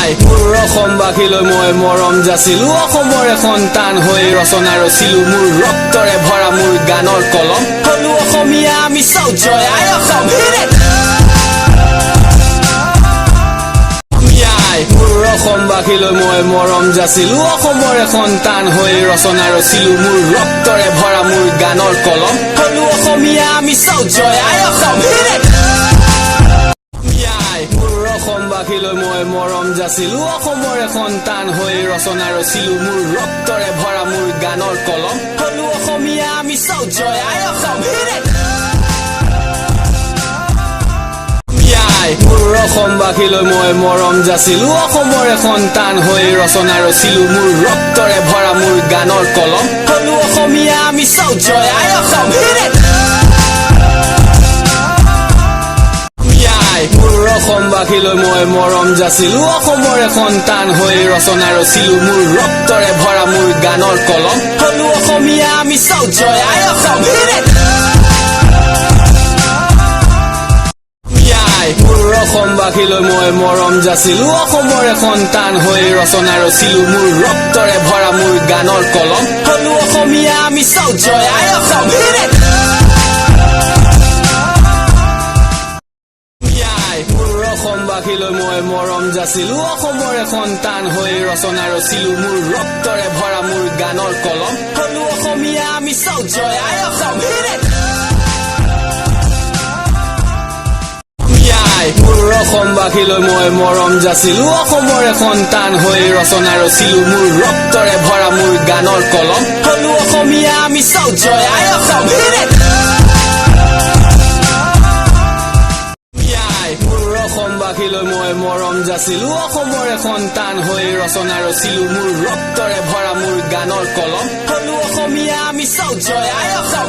মোৰ অসমবাসীলৈ মই মৰম যাচিলো। অসমৰে সন্তান হৈ ৰচনা ৰচিলো, মোৰ ৰক্তৰে ভৰা মোৰ গানৰ কলম। হলো অসমীয়া আমি চৌ, জয় আই অসম। মোৰ অসমবাসীলৈ মই মৰম যাচিলো। অসমৰে সন্তান হৈ ৰচনা ৰচিলো, মোৰ ৰক্তৰে ভৰা মোৰ গানৰ কলম। হলো অসমীয়া আমি চৌ, জয় আই অসম। মোৰ অসমবাসীলৈ মই মৰম যাচিলো। অসমৰে সন্তান হৈ ৰচনা ৰচিলো, মোৰ ৰক্তৰে ভৰা মোৰ গানৰ কলম। হলো অসমীয়া আমি চৌ, জয় আই অসম। মোৰ অসমবাসীলৈ মই মৰম যাচিলো। অসমৰে সন্তান হৈ ৰচনা ৰচিলো, মোৰ ৰক্তৰে ভৰা মোৰ গানৰ কলম। হলো অসমীয়া আমি চৌ, জয় আই অসম। মোৰ অসমবাসীলৈ মই মৰম যাচিলো। অসমৰে সন্তান হৈ ৰচনা ৰচিলো, মোৰ ৰক্তৰে ভৰা মোৰ গানৰ কলম। হলো অসমীয়া আমি চৌ, জয় আই অসম। মোৰ অসমবাসীলৈ মই মৰম যাচিলো। অসমৰে সন্তান হৈ ৰচনা ৰচিলো, মোৰ ৰক্তৰে ভৰা মোৰ গানৰ কলম। হলো অসমীয়া আমি চৌ, জয় আই অসম। মোৰ অসমবাসীলৈ মই মৰম যাচিলো। অসমৰে সন্তান হৈ ৰচনা ৰচিলো, মোৰ ৰক্তৰে ভৰা মোৰ গানৰ কলম। হলো অসমীয়া আমি চৌ, জয় আই অসম। মোৰ অসমবাসীলৈ মই মৰম যাচিলো। অসমৰে সন্তান হৈ ৰচনা ৰচিলো, মোৰ ৰক্তৰে ভৰা মোৰ গানৰ কলম। হলো অসমীয়া আমি চৌ, জয় আই অসম। মোৰ অসমবাসীলৈ মই মৰম যাচিলো। অসমৰে সন্তান হৈ ৰচনা ৰচিলো, মোৰ ৰক্তৰে ভৰা মোৰ গানৰ কলম। হলো অসমীয়া আমি চৌ, জয় আই অসম।